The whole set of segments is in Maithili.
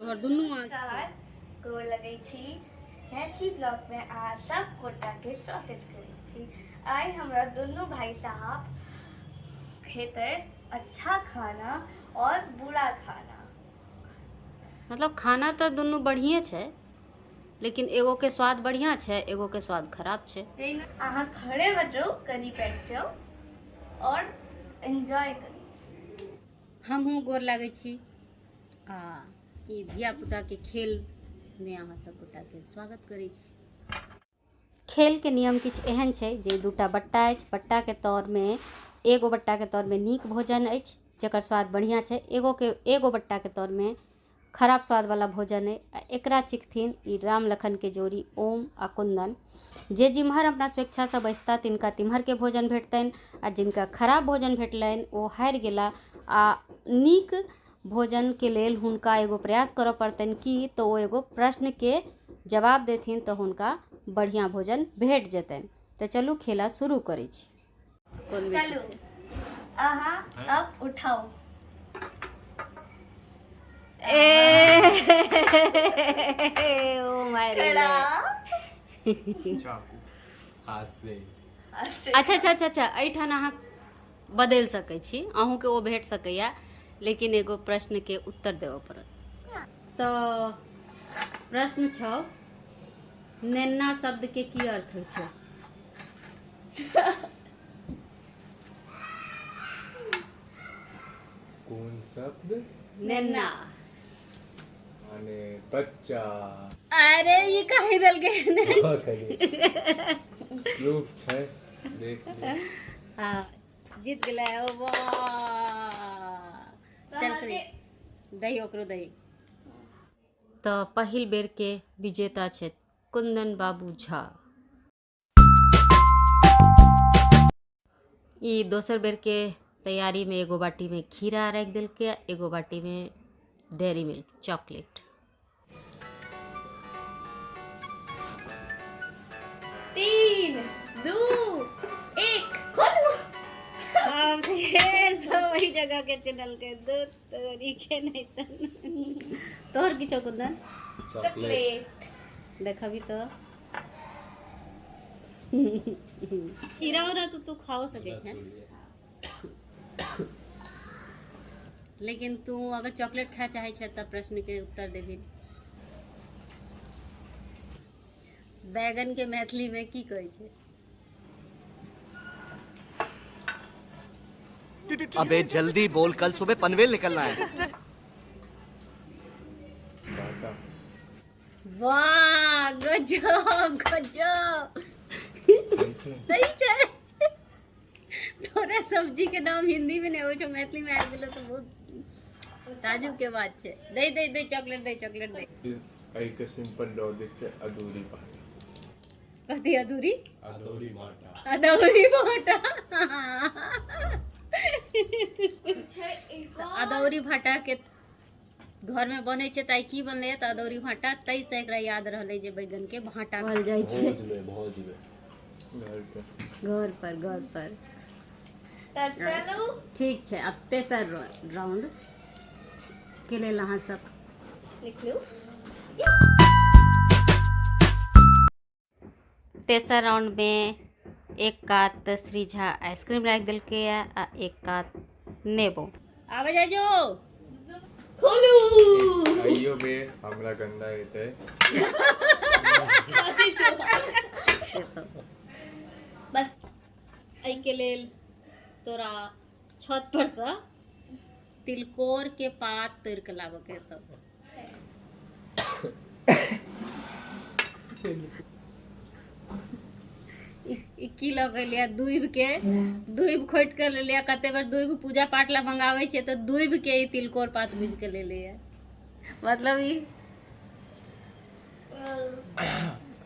तोहर दुनू आँखि। नमस्कार, गोर लगै छी। मैथिली ब्लॉग में अहाँ सब गोटा के स्वागत करै छी। आइ हमरा दुनू भाई साहब खेतै अच्छा खाना और बुरा खाना। मतलब खाना तऽ दुनू बढ़िए छै, लेकिन एगो के स्वाद बढ़िया छै, एगो के स्वाद खराब छै। अहाँ खड़े मत रहू, कनी बैठ जाउ और एंजॉय करू। हमहूँ गोर लागै छी आ ई धियापुताके खेलमे अहाँ सब गोटाके स्वागत करै छी। खेलके नियम किछु एहन छै जे दूटा बट्टा अछि, बट्टाके तरमे एगो बट्टाके तरमे नीक भोजन अछि जकर स्वाद बढ़िआँ छै, एगोके एगो बट्टाके तरमे खराब स्वादवला भोजन अइ। आ एकरा चिखथिन ई राम लखनके जोड़ी ओम आ कुन्दन। जे जिम्हर अपना स्वेच्छासँ बैसता तिनका तिम्हरके भोजन भेटतनि आ जिनका खराब भोजन भेटलनि ओ हारि गेला। आ नीक भोजनके लेल हुनका एगो प्रयास करऽ पड़तनि कि तऽ ओ एगो प्रश्नके जवाब देथिन तऽ हुनका बढ़िआँ भोजन भेट जेतनि। तऽ चलू खेला शुरू करै छी। कोन चलू अहाँ अब उठाउ। ए ओ मारि खड़ा चाकू हाथ से। अच्छा अच्छा अच्छा अच्छा, एहिठाम अहाँ बदलि सकै छी, अहूँके ओ भेट सकैए, लेकिन एगो प्रश्नके उत्तर देबऽ पड़त। तऽ प्रश्न छौ, नेन्ना शब्दके की अर्थ होइ छै? कोन शब्द? नेन्ना माने बच्चा। अरे ई कहि देलकै। प्रूफ छै, देख लियौ। हाँ, जीत गेलै। ओ वाह, चल श्री दही, ओकरो दही। तऽ पहिल बेरके विजेता छथि कुंदन बाबू झा। ई दोसर बेरके तैयारीमे एगो बाटीमे खीरा राखि देलकै, एगो बाटीमे डेयरी मिल्क चॉकलेट। 3 2 1 खोलू। आब फेर सब वही जगह के चुनल के दूध तोरी के नहीं तोहर की छौ कुंदन? चॉकलेट। देखबी तो खीरा उरा तो तू खाओ सके छै, लेकिन तू अगर चॉकलेट खाए चाहे छै तऽ प्रश्न के उत्तर देबी। बैगन के मैथिली में की कहै छै? अबे जल्दी बोल, कल सुबह पनवेल निकलना है। बाटा। वाह, गजब गजब। सही छै। सही छै। तोरा सब्जी के नाम हिंदी में नहीं होइ छै, मैथिली में आबि गेलो तऽ बहुत ताजुब के बात छै। दे दे दे चॉकलेट दे, चॉकलेट दे। एहिके सिंपल लॉजिक छै अधूरी बाटा। कथी अधूरी? अधूरी बाटा। अदौरी भाटा। अदौरी भाटा के घर में बनै छै तऽ आइ की बनलै तऽ अदौरी भाटा, ताहिसँ एकरा याद रहलै जे बैगन के भाटा कहल जाइ छै। भोज में, भोज में, घर पे, घर पर, घर पर। तऽ चलू ठीक छै, आब तेसर राउंड के लेल अहाँ सब निकलू। तेसर राउंड में एक कात श्री झा आइसक्रीम राखि देलकै आ एक कात नेबो। आबै जाइ जो। खोलू। आइयो बे हमरा गंदा हेतै। बस एहिके लेल तोरा छत पर से तिलकोर के पात तोड़ि के लाबऽ के हेतौ। ई की लऽ के एलियै? दूबि के, दूबि खोटि के लेलियै। कते बेर दूबि पूजा पाठ लए मंगाबै छियै तऽ दूबि के ई तिलकोर पात बुझि के लेलियै। मतलब ई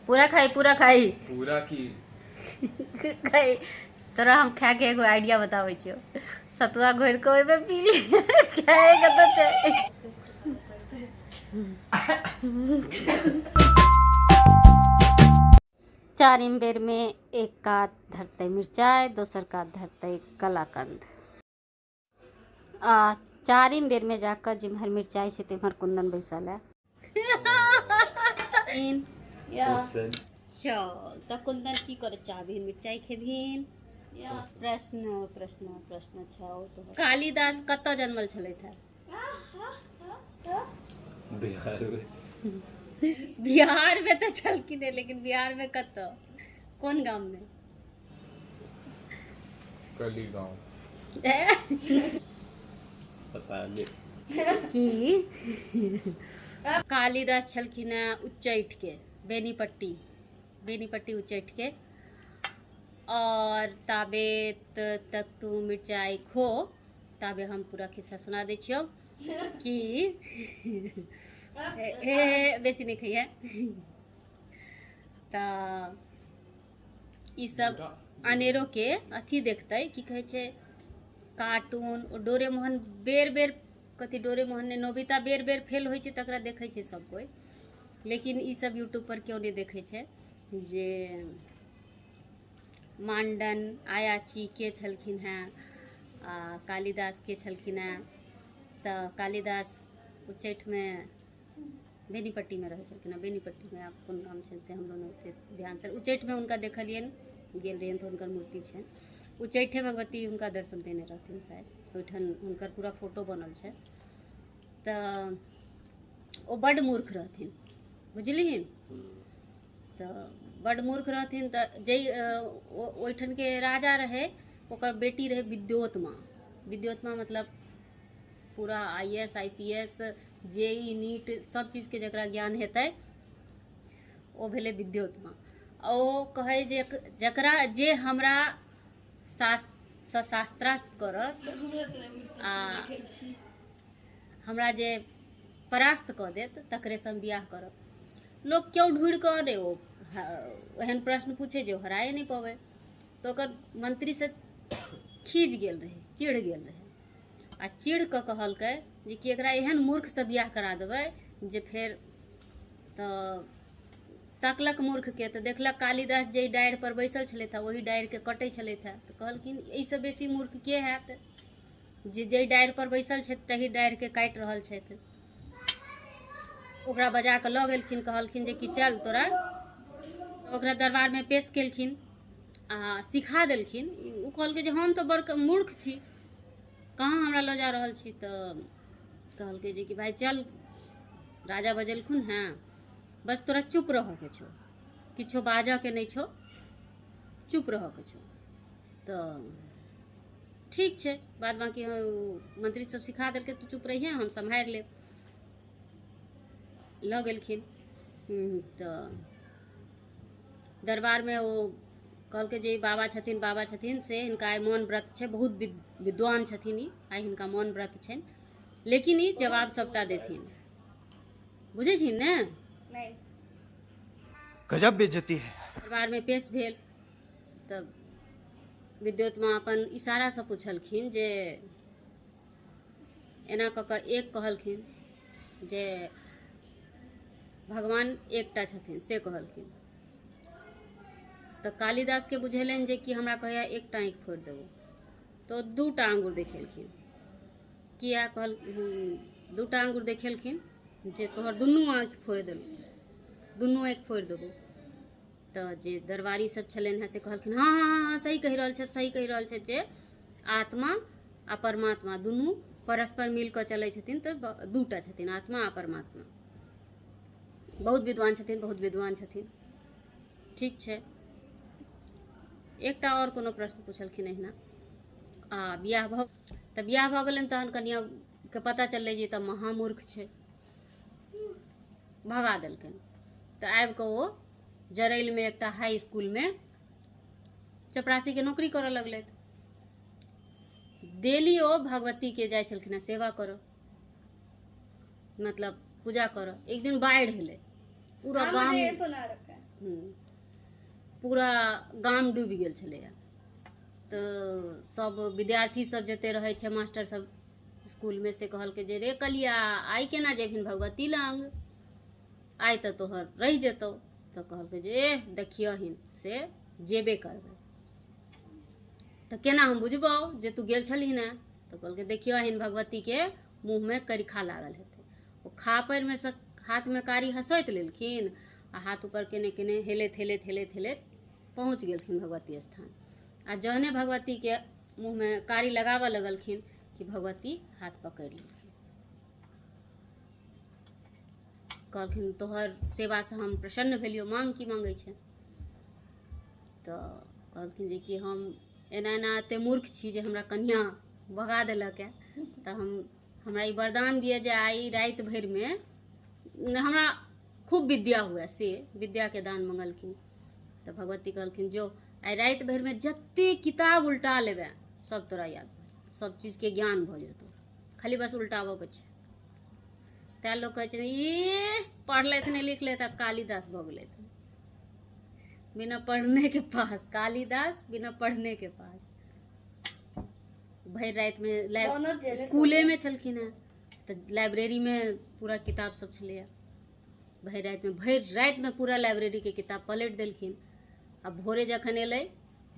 पूरा खाई, पूरा खाई। पूरा की खाई? तोरा हम खाए के एगो आइडिया बताबै छियौ, सतुआ घोरि के ओहिमे पी ली। खाए के तऽ छै। चारिम बेर में एक कात धरतै मिरचाइ, दोसर कात धरतै कलाकंद। आ चारिम बेर में जाकऽ जिम्हर मिरचाइ छै तिम्हर कुंदन बैसल है। इन या चल तऽ कुंदन की करे चाहबिन? मिरचाई खेबिन? प्रश्न प्रश्न प्रश्न छौ। कालिदास कतऽ जन्मल छलथि? बिहार में। बिहार में तऽ छलखिन, लेकिन बिहार में कतऽ, कोन गाम में? कली गांव। पता नहीं। की कालिदास छलखिन हेँ उच्चैठ के, बेनीपट्टी, बेनीपट्टी उच्चैठ के। और ताबे तक तू मिरचाई खो, ताबे हम पूरा खिस्सा सुना दै छियौ कि हे बेसी नहीं खइहे। तऽ ई सब अनेरो के अथी देखतै, की कहै छै, कार्टून, ओ डोरेमोहन बेर बेर, कथी डोरेमोहन ने, नोबिता बेर बेर फेल होइ छै, तकरा देखै छै सब कोइ। लेकिन ई सब यूट्यूब पर केओ नहि देखै छै जे मांडन आयाची के छलखिन हेँ आ कालिदास के छलखिन हेँ। तऽ कालिदास उच्चैठमे बेनीपट्टीमे रहै छलखिन हेँ। बेनीपट्टीमे आब कोन गाम छै से हमरो नहि ओतेक ध्यानसँ। उच्चैठमे हुनका देखलियनि, गेल रहियनि तऽ हुनकर मूर्ति छनि। उच्चैठे भगवती हुनका दर्शन देने रहथिन शायद, ओहिठाम हुनकर पूरा फोटो बनल छै। तऽ ओ बड्ड मूर्ख रहथिन, बुझलिहिन? तऽ बड्ड मूर्ख रहथिन। तऽ जाहि ओहिठामके राजा रहै, ओकर बेटी रहै विद्योत्मा। विद्योत्मा मतलब पूरा I S, I P S, J E, NEET सब चीजके जकरा ज्ञान हेतै ओ भेलै विद्योत्मा। ओ कहै जे जकरा जे हमरा शास्त्रार्थ करत आ हमरा जे परास्त कऽ देत, तकरेसँ हम बियाह करब। लोक केओ ढूँढि कऽ अनै, ओ एहन प्रश्न पूछे जे ओ हराए नहि पबै। तऽ ओकर मंत्री से खीज गेल रहै, चिढ़ गेल रहै आ चिढ़ कऽ कहलकै जे कि एकरा एहन मूर्खसँ बियाह करा देबै जे फेर। तऽ तकलक मूर्खके तऽ देखलक कालिदास जाहि डाढ़ि पर बैसल छलथि हँ, ओहि डाढ़िके कटै छलथि हँ। तऽ कहलखिन, एहिसँ बेसी मूर्ख के हैत जे जाहि डाढ़ि पर बैसल छथि तही डाढ़िके काटि रहल छथि? ओकरा बजा कऽ लऽ गेलखिन, कहलखिन जे कि चल तोरा ओकरा दरबारमे पेश केलखिन आ सिखा देलखिन। ओ कहलकै जे हम तऽ बड़ मूर्ख छी, कहाँ हमरा लऽ जा रहल छी? तऽ कहलकै जे कि भाइ चल, राजा बजेलखुन हेँ, बस तोरा चुप रहऽके छौ, किछो बाजऽके नहि छौ, चुप रहऽके छौ। तऽ ठीक छै, बाद बाँकी मंत्री सब सिखा देलकै, तू चुप रहिहे, हम सम्हारि लेब। लऽ गेलखिन तऽ दरबारमे ओ कहलकै जे ई बाबा छथिन, बाबा छथिन से हिनका आइ मौन व्रत छै, बहुत विद्वान छथिन ई, आइ हिनका मौन व्रत छनि, लेकिन ई जवाब सबटा देथिन। बुझै छी ने? नहीं। गजब बेइज्जती है। दरबारमे पेश भेल तब विद्योत्मा अपन इशारासँ पुछलखिन जे एना कऽ कऽ एक कहलखिन जे भगवान एकटा छथिन, से कहलखिन। तऽ कालिदासके बुझेलनि जे कि हमरा कहैया एकटा आँखि फोड़ि देबो, तऽ ओ दूटा आङ्गुर देखेलखिन। किया कहल दूटा आङ्गुर देखेलखिन जे तोहर दुनू आँखि फोड़ि देलहुँ, दुनू आँखि फोड़ि देबो। तऽ जे दरबारी सब छलनि हेँ से कहलखिन, हँ हँ हँ, सही कहि रहल छथि, सही कहि रहल छथि जे आत्मा आ परमात्मा दुनू परस्पर मिल कऽ चलै छथिन, तऽ दूटा छथिन, आत्मा आ परमात्मा। बहुत विद्वान छथिन, बहुत विद्वान छथिन। ठीक छै, एकटा आओर कोनो प्रश्न पुछलखिन एहिना। आ बियाह भऽ तऽ बियाह भऽ गेलनि, तहन कनियाँके पता चललै जे ई तऽ महामूर्ख छै, भगा देलकनि। तऽ आबि कऽ ओ जरैलमे एकटा हाई स्कूलमे चपरासीके नौकरी करऽ लगलथि। डेली ओ भगवतीके जाइ छलखिन हेँ सेवा करऽ, मतलब पूजा करऽ। एक दिन बाढ़ि एलै, पूरा हाँ, गाम मुझे ये सुना रखा है। पूरा गाम डूबि गेल छलैया। तऽ सब विद्यार्थी सब जते रहै छै, मास्टर सब स्कूलमे, से कहलकै जे रे कलिया, आइ केना जेबहिन भगवती लग? आइ तऽ तोहर रहि जेतौ। तऽ कहलकै जे एह देखियहिन, से जेबे करबै। तऽ केना हम बुझबौ जे तू गेल छलही ने? तऽ कहलकै, देखियहिन, भगवतीके मुँहमे करिखा लागल हेतै। ओ खापड़िमे सँ हाथमे कारी हँसोति लेलखिन आ हाथ ऊपर केने केने हेलैत हेलैत हेलैत हेलैत पहुँच गेलखिन भगवती स्थान। आ जहने भगवतीके मुँहमे कारी लगाबऽ लगलखिन कि भगवती हाथ पकड़ि लेलखिन, कहलखिन तोहर सेवासँ हम प्रसन्न भेलियौ, मांग की मांगै छै? तऽ कहलखिन जे कि हम एना एना एते मूर्ख छी जे हमरा कन्या भगा देलक है, तऽ हम हमरा ई वरदान दिअ जे आइ राति भरिमे हमरा खूब विद्या हुए, से विद्याके दान मंगलखिन। तऽ भगवती कहलखिन जो आइ राति भरिमे जते किताब उल्टा लेबै सब तोरा याद, सब चीजके ज्ञान भऽ जेतौ, खाली बस उल्टाबऽके छै। तैं लोक कहै छै ई पढ़लथि नहि लिखलथि आ कालिदास भऽ गेलथि बिना पढ़ने के पास, कालिदास बिना पढ़ने के पास। भरि रातिमे स्कूलेमे छलखिन हेँ तऽ लाइब्रेरीमे पूरा किताब सब छलैए, भरि रातिमे पूरा लाइब्रेरीके किताब पलटि देलखिन। आ भोरे जखन एलै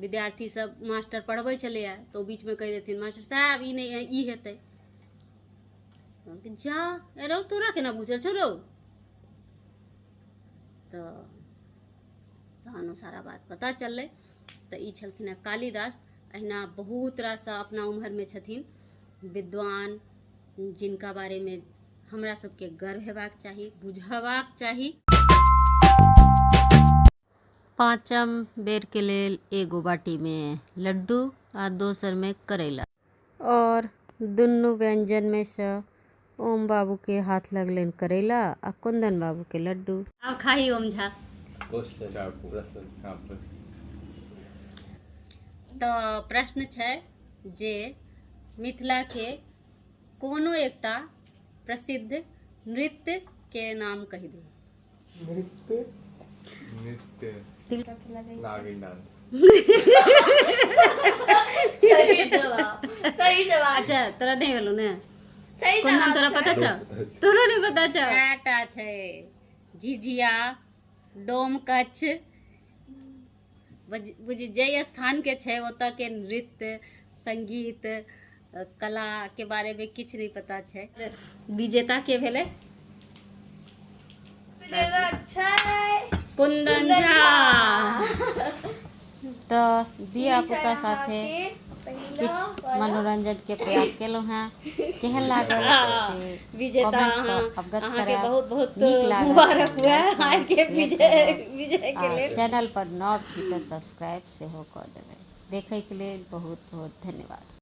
विद्यार्थी सब, मास्टर पढ़बै छलैए तऽ ओ बीचमे कहि देथिन मास्टर साहब ई नहि ई हेतै। जा रौ तोरा केना बुझल छौ रौ? तऽ तहन ओ सारा बात पता चललै। तऽ ई छलखिन हेँ कालिदास। अहिना बहुत रास अपना उम्हरमे छथिन विद्वान जिनका बारेमे हमरा सबके गर्व हेबाक चाही, बुझबाक चाही। पाँचम बेरके लेल एगो बाटीमे लड्डू आ दोसरमे करैला, और दुनू व्यंजनमे सँ ओम बाबू के हाथ लगलनि करैला आ कुंदन बाबू के लड्डू। आब खाही ओम झा। तऽ प्रश्न छै जे मिथिला के कोनो एकटा प्रसिद्ध नृत्य के नाम कहि दे। नृत्य नागिन डांस। सही जवाब, सही जवाब। अच्छा तोरा नहीं भेलो ने? सही कुंदन जवाब तोरा पता छौ? तोरो नहीं पता छौ? कएटा छै? झिझिया, डोमकछ, बुझी जाहि स्थान के छै ओतऽ के नृत्य संगीत कला के बारे में किछु नहीं पता छै। विजेता के भेलै? विजेता छै कुंदन झा। तऽ धिया पुता साथे किछु मनोरंजन के प्रयास केलहुँ हेँ, केहन लागल से विजेता कमेंट सँ अवगत अहाँके करायब। बहुत बहुत नीक लागल मुबारक तऽ हुए लाइक करब, आइके शेयर विजय करब विजय के आ लेल। चैनल पर नव छी तऽ सब्सक्राइब सेहो कऽ देबै। देखैके लेल बहुत बहुत धन्यवाद।